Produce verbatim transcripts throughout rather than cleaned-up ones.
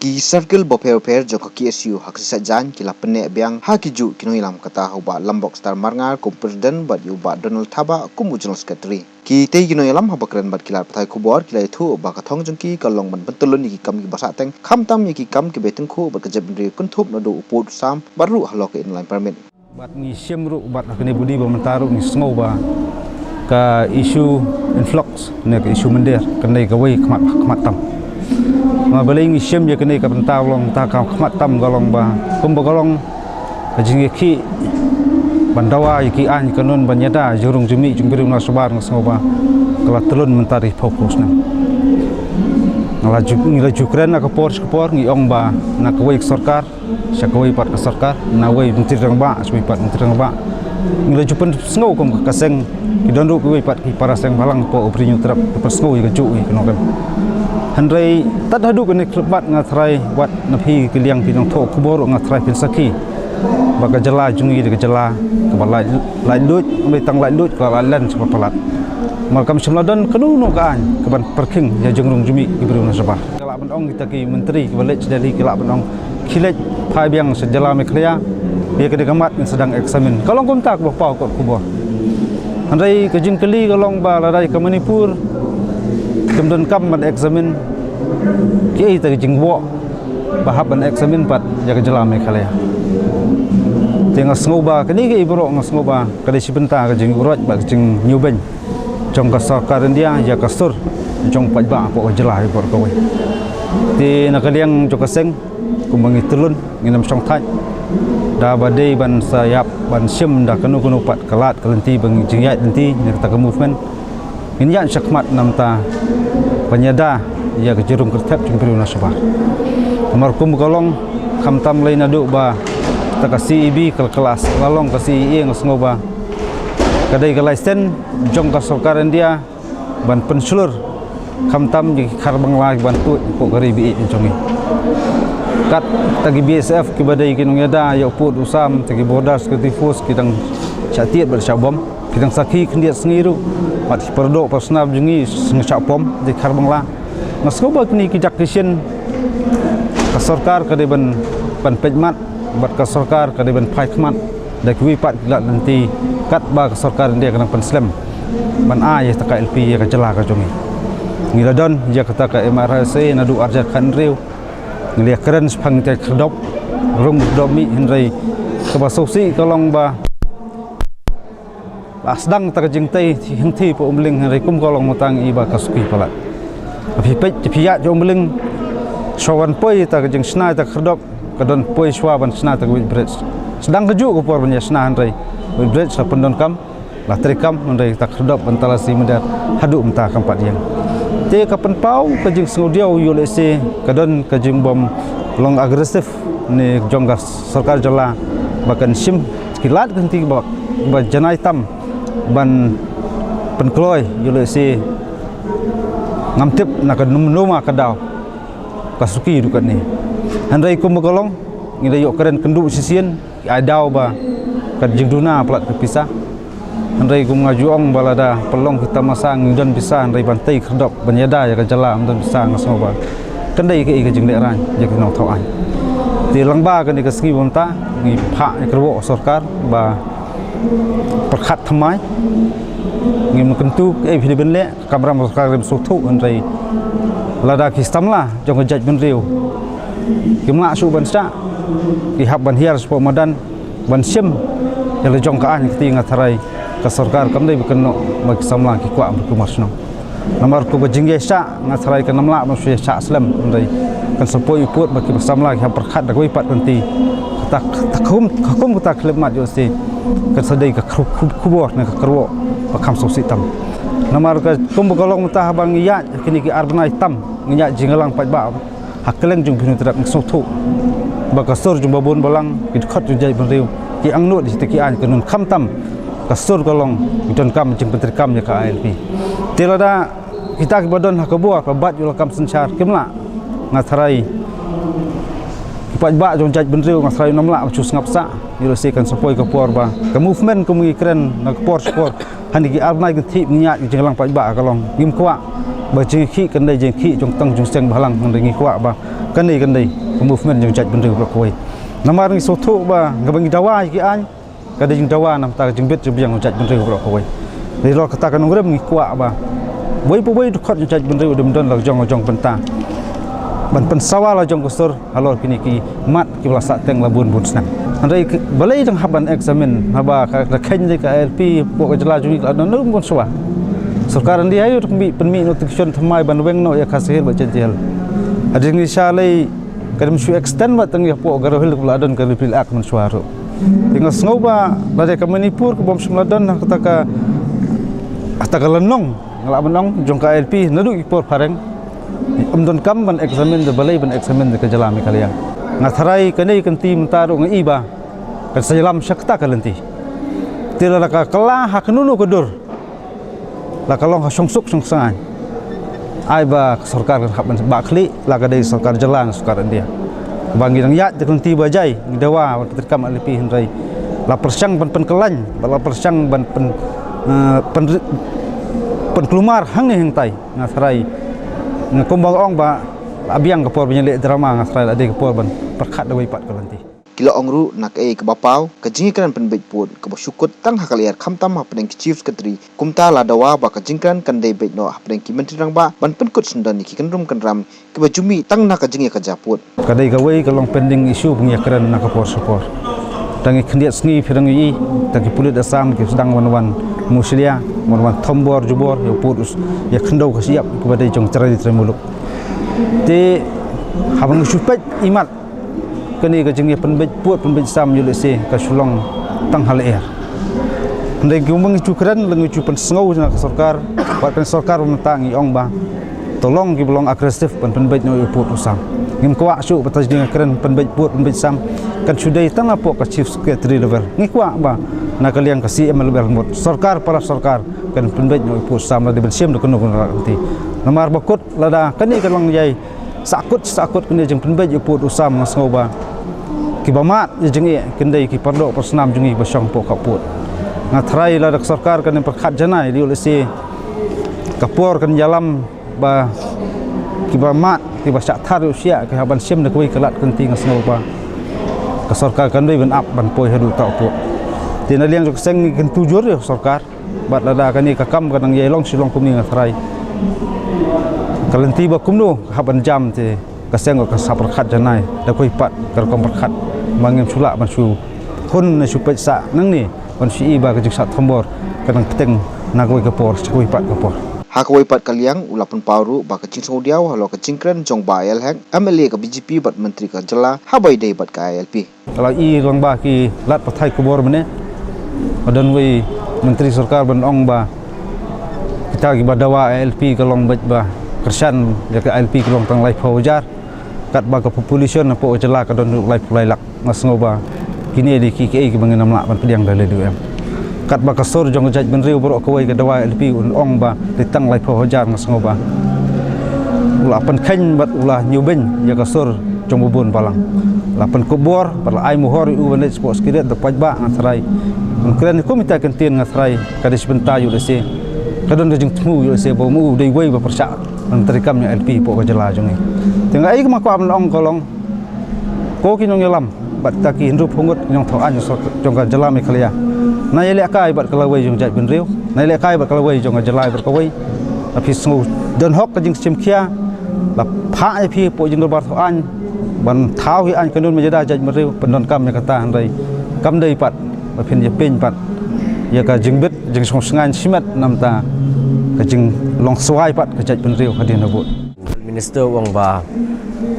Ki circle bapher bapher jong ka K S U ha ka Saijan ki la pynneh biang ha ki juh ki nongïalam, kata ha u Bah Lambok Star Marngar kum u President bad ïa u Bah Donald Thabah kum u General Secretary. Kitei ki nongïalam haba kren bad ki lad pathai khubor ki la ïathuh ba ka thong jong ki ka long ban pyntylun ïa ki kam kiba sahteng, khamtam ïa ki kam kiba tyngkhuh bad ka jaitbynriew, kynthup naduh u pud u sam bad ruh halor ka Inner Line Permit. Bad ngi shim ruh bad ha kane budi ba mynta ruh ngi sngew ba ka issue influx ne ka issue mynder kane kawei khmat khmat tam. Namar balei ngi shim ïa kane ka bynta, long ta ka khmat tam ka long ba kumba ka long ka jingïakhih ban dawa ïa ki aiñ kanun ban ïada ïa ka jingrung jingmih jong ki briew na shabar, nga sngew ba ka la tylun mynta da ki phew phew snem. Nga la ju, ngi la ju kren na ka por sha ka por, ngi ong ba na kawei ka sorkar sha kawei pat ka sorkar, na wei Myntri Rangbah sha wei pat Myntri Rangbah. Ngi la ju pynsngew kum ka seng, ki don ruh kiwei pat ki para seng bhalang hapoh u Bri Hynñiewtrep ki pynsngew ïa kajuh ïa ka nongrim. Hynrei tad haduh kane ka khyllipmat nga tharai, wat na phi ki liang ki nongthoh khubor ruh nga tharai phin sakhi ba ka jylla jong ngi dei ka jylla kaba laitluid, ym dei tang laitluid, ka la laitlen sha palat. Namar kam shym la don kano kano ka aiñ kaban pyrkhing ïa ka jingrung jingmih ki briew na shabar. Ka lah ban ong kita ki myntri kiba leit sha Delhi ki lah ban ong khie leit phai biang sha jylla Meghalaya, ïa ka dei ka mat ngin sa dang examine. Ka long kumta kaba paw kot khubor. Hynrei ka jingkylli ka long ba lada ïa ka Manipur kim donkam ban examine, kiei ta ka jingwoh ba hap ban examine pat ïa ka jylla Meghalaya? Te nga sngew ba kane kaei baroh nga sngew ba ka dei shi bynta ka jingïuhroit bad ka jingñiewbeiñ jong ka sorkar India ïa ka sur jong paidbah hapoh ka jylla baroh kawei. Te na ka liang jong ka seng kumba ngi tylun, ngin ym shong thait da ba dei ban sa ïap ban shim da kano kano pat ka lad ka lynti ba ngi jingïaid lynti ne kata ka movement. Ngin ïaid shakhmat namar ban ïada ïa ka jingrung kyrthep jong ki briew na shabar. Namar kum ka long, khamtam lei naduh ba kata ka C A B ka la, ka la long ka C A A, nga sngew ba ka dei ka license jong ka sorkar India ban pynshlur khamtam ïa ki khar Bangla kiban tuid hapoh ka ri baieit jong ngi. Kat kata ki B S F kiba dei ki nongïada ïa u pud u sam, kata ki Border Security Force ki dang shah tied bad shah bom. Ki dang sakhi khyndiat sngi ruh bad ki paradoh parasnam jong ngi sngewshah pom da ki khar Bangla. Nga sngew ba kine ki dak ki shin ka sorkar ka dei ban, ban peit mat bad ka sorkar ka dei ban phai khmat da kiwei pat ki lad lynti katba ka sorkar India ka dang pynslem ban ai ïa kata ka I L P ïa ka jylla ka jong ngi. Ngi la don ïa kata ka M R S A naduh arhajar khathynriew. Ngi la kren shaphang ka khyrdop rum khyrdop mih, hynrei kaba sngewsih ka long ba la sdang ta ka jingtei hangtei hapoh Umling, hynrei kum ka long mynta ngi i ba ka suki palat. Phi peit, phi ïaid sha Umling, shuwa ban poi ta ka jingshna ïa ta ka khyrdop, ka don poi shuwa ban shna ïa ta ka weighbridge. Sdang kajuh ka por ban ïa shna, hynrei weighbridge la pyndonkam, la treikam, hynrei ïa ta ka khyrdop ban talasi mynder haduh mynta kam pat ïeng. Te ka pynpaw ka jingsngewdiaw ïoh lehse ka don ka jingbym long aggressive ne jong ka sorkar jylla ba kan shim ki lad ki lynti ba, ba janai tam ban pynkloi, ïoh lehse ngam tip na ka num-, numa ka daw ka suki ruh katne. Hynrei kumba ka long, ngi da ïoh kren kynduh shisien, ki ai daw ba ka jingduna palat ka pisa. Hynrei kum nga ju ong ba lada pynlong ki tamasa ngi don pisa, hynrei ban tei khyrdop ban ïada ïa ka jylla ym don pisa, nga sngew ba kan dei kaei ka jinglehrain ïa ki nongthaw aiñ. Te lyngba kane ka sngi ba mynta ngi phah ïa ka rwok sorkar ba pyrkhat thymmai, ngim kyntu kaei phi dei ban leh, ka kamram sorkar rim sngewthuh, hynrei lada ki samla jong ka jaitbynriew kim lah shuh ban shah, ki hap ban hiar shapoh madan ban shim ïa la jong ka aiñ, kti nga tharai ka sorkar kam dei ba kynnoh ba ki samla ki kwah ban kumar shnong. Namar kumba jingïaishah nga tharai kan ym lah ban shu ïaishah slem, hynrei kan sa poi u pud ba kiba samla ki hap pyrkhat da kawei pat ka lynti. Kata, kata kum, ka kum kata khyllipmat ïoh lehse kan sa dei ka khru-, khub-, khubor ne ka kyrwoh ba kham sngewsih tam. Namar ka kumba ka long mynta haba ngi ïaid kine ki ar bnai tam ngi ïaid jingïalang paidbah ha kylleng jong ka Bri Hynñiewtrep, ngi sngewthuh ba ka sur jong babun balang, ki dkhot jong jaitbynriew ki angnud ïa kita ki aiñ kanun, khamtam ka sur ka long ngi donkam jingpyntreikam ïa ka I L P. Te lada kita kiba don ha ka bor ba bat ïa la kam synshar kim lah, nga tharai ki paidbah jong jaitbynriew nga tharai ym lah ban shu sngap sah, ïoh lehse kan sa poi ka por ba ka movement kum ngi kren na ka por sha por, ha kine ki ar bnai kynthih ngi ïaid jingïalang paidbah ka long ngim kwah ba jingïakhih kan dei jingïakhih jong tang jong seng bhalang, hynrei ngi kwah ba Kane kan dei ka movement jong jaitbynriew baroh kawei. Namar ngi sngewthuh ba haba ngi dawa ïa ki aiñ, ka dei jingdawa namar ka jingbit jingbiang jong jaitbynriew baroh kawei. Dei halor kata ka nongrim ngi kwah ba wei pa wei u dkhot jong jaitbynriew u dei ban don la jong la jong bynta ban pynsawa la jong ka sur halor kine ki mat kiba la sahteng la bun bun snem. Hynrei balei dang hap ban examine haba ka kheiñ dei ka I L P hapoh ka jylla jong ngi ka la don bun shuwa. Sorkar India ïa u pynmih notification thymmai ban weng noh ïa Khasi Hills bad Jaintia Hills. Hadien ngi sha lei ka dei ban shu extend bad tang ïa hapoh Garo Hills kaba la don ka Repeal Act mynshuwa ruh. Te nga sngew ba lada ka Manipur ka bym shym la don ha kata ka, ha kata ka lynnong, nga lah ban ong, jong ka I L P naduh ki por phareng, ym donkam ban examine da balei ban examine da ka jylla Meghalaya. Nga tharai kane ka lynti mynta ruh nga i ba kan sa ïalam sha kata ka lynti. Te lada ka kylla ha kano kano ka dur, la ka long ha shongsuk shongsngain, ai ba ka sorkar kan hap ban bah khlieh, la ka dei sorkar jylla ne sorkar India. Ba ngi dang ïaid da ka lynti ba jai, ngi dawa ban pyntreikam I L P, hynrei la pyrshang ban pynkylla, ba la pyrshang ban pyn, eh, pyn, pynkulmar hangne hangtai. Nga tharai, nga kumba nga ong ba la biang ka por ban ïaleh drama, nga tharai la dei ka por ban pyrkhat da kawei pat ka lynti. Ki la ong ruh na kaei kaba paw ka jingïakren pynbeit pud kaba shu kut tang ha ka lyer khamtam hapdeng ki Chief Secretary, kumta la dawa ba ka jingkren kan dei beit noh hapdeng ki Myntri Rangbah ban pynkut syndon ïa ki kynrum kynram kiba ju mih tang na ka jingïakajia pud. Ka dei kawei ka long pending issue ba ngi ïakren na ka por sha por. Tang ki khyndiat sngi phi dang ïohi tang ki pulit Assam ki sdang ban wan mushlia, ban wan thombor jubor ïa u pud, ïa khyndew ka shyiap kaba dei jong trai trai muluk. Te haba ngi shu peit imat, kane ka jingïapynbeit pud pynbeit sam ïoh lehse ka shu long tang ha lyer. Hynrei kumba ngi shu kren lane ngi shu pynsngew na ka sorkar, bad ka sorkar mynta ngi ong ba to long kiba long aggressive ban pynbeit noh ïa u pud u sam. Ngim kwah shuh ba ka jingïakren pynbeit pud pynbeit sam kan shu dei tang hapoh ka Chief Secretary level. Ngi kwah ba na ka liang ka C M level mut, sorkar para sorkar kan pynbeit noh ïa u pud u sam lada ban shim da kano kano ka lynti. Namar ba kut lada kane ka long ïai sahkut sahkut kane jingpynbeit ïa u pud u sam, nga sngew ba kiba mad ïa jingeh kin dei ki pardoh parsnam jong ngi ba shong hapoh ka pud. Nga tharai lada ka sorkar kan pyrkhat janai, ïoh lehse ka por kan ïalam ba kiba mad kiba shah thar ïa u shiah ki hap ban shim da kawei ka lad ka lynti, nga sngew ba ka sorkar kan dei ban ap ban poi haduh uta u pud. Te na liang jong ka seng ngi kyntu jur ïa ka sorkar. Bad lada kane ka kam ka dang ïai long shi long kumne, nga tharai ka lynti ba kumno ka hap ban jam, te ka seng ka sa pyrkhat janai da kawei pat ka rukom pyrkhat. Ba ngim shu lah ban shu hun ne shu peit sah nangne ban shu i ba ka jingshah thombor ka dang bteng na kawei ka por sha kawei pat ka por. Ha kawei pat ka liang u la pynpaw ruh ba ka jingsngewdiaw halor ka jingkren jong Bah Ïalhek, M L A ka B J P bad Myntri ka jylla haba ïadei bad ka I L P. Ka la i lyngba ki lad pathai khubor mynne, ba don wei Myntri Sorkar ban ong ba kita kiba dawa I L P ka long beit ba kyrshan ïa ka I L P ka long tang laiphew hajar, katba ka population hapoh ka jylla ka don laiphew lai lak. Nga sngew ba kine dei ki, kiei kiba ngin ym lah ban pdiang da lade em. Katba ka sur jong ka jaitbynriew baroh kawei ka dawa I L P un ong ba dei tang laiphew hajar, nga sngew ba u la pynkheiñ bad u la ñiewbeiñ ïa ka sur jong ba bun balang. La pynkup bor bad la ai mohor ïa u ban leit shapoh secretariat da paidbah, nga tharai. Ban kren kum ita ki ktien, nga tharai ka dei shi bynta ïoh lehse ka don ka jingthmu ïoh lehse ba u dei uwei ba pyrshah ban treikam ïa I L P hapoh ka jylla jong ngi. Te nga, ei, kaba nga kwah ban ong ka long, ko ki nongïalam bad kita ki hynriewphew ngut ki nongthoh aiñ jong ka jylla Meghalaya, na ïalehkai bad ka lawei jong ka jaitbynriew, na ïalehkai bad ka lawei jong ka jylla baroh kawei. La phi sngew don hok ka jingshim khia, la phah ïa phi hapoh jingdorbar thoh aiñ ban thaw hi aiñ kynhun maiada jaitbynriew, pyndonkam ïa kata, hynrei kam dei pat ba phin ïapyni pat ïa ka jingbit jingsngewsyngan shimet namar ka jinglong swai pat ka jaitbynriew hadien habud. Minister u ong ba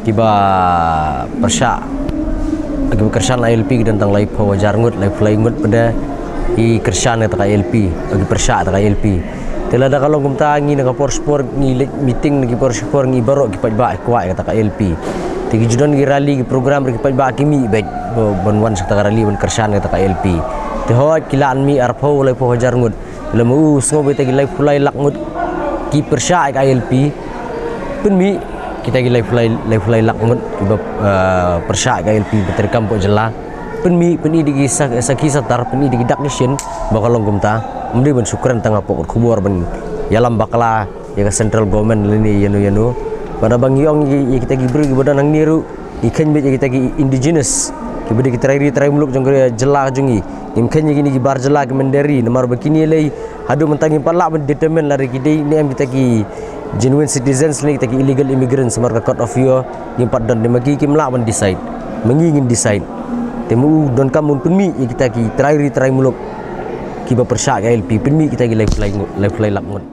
kiba pyrshah, kiba kyrshan I L P ki don tang laiphew hajar ngut, laiphew lai ngut pat de ki kyrshan ïa kata ka I L P, ki pyrshah ïa kata ka I L P. Te lada ka long kumta, ngi na ka por shipor ngi leit meeting na ki por shipor, ngi baroh ki paidbah ki kwah ïa kata ka I L P. Te ki ju don ki rally, ki program, ki paidbah ki mih beit ban wan sha kata ka rally ban kyrshan ïa kata ka I L P. Te hooid ki lah ban mih arphew laiphew hajar ngut. Lada ma u sngew ba kita ki laiphew lai lak ngut ki pyrshah ïa ka I L P, pynmih. Kita ki laiphew lai, laiphew lai lak ngut kiba, eh, pyrshah ïa ka I L P, ba treikam hapoh jylla, pynmih, pyni da ki sa-, sakhi satar, pyni da ki dak ki shin ba ka long kumta. Ym dei ban shu kren tang hapoh kot khubor ban ïalam bakla ïa ka central government lane ïano ïano. Bad haba ngi ong ïa kita ki briew kiba don hangne ruh, ngi kheiñ beit ïa kita ki indigenous, kiba dei ki trai ri trai muluk jong ka jylla jong ngi. Ngim kheiñ ïa kine ki bar jylla ki mynder ri, namar ba kine lei haduh mynta ngim pat lah ban determine lada ki dei ne em kita ki genuine citizens ne kita ki illegal immigrants, namar ka court of law ngim pat don, te ma ki kim lah ban decide. Ma ngi ngin decide. Te ma u donkam un pynmih ïa kita ki trai ri trai muluk kiba pyrshah ka I L P, pynmih kita ki laiphew lai ngut, laiphew lai lak ngut.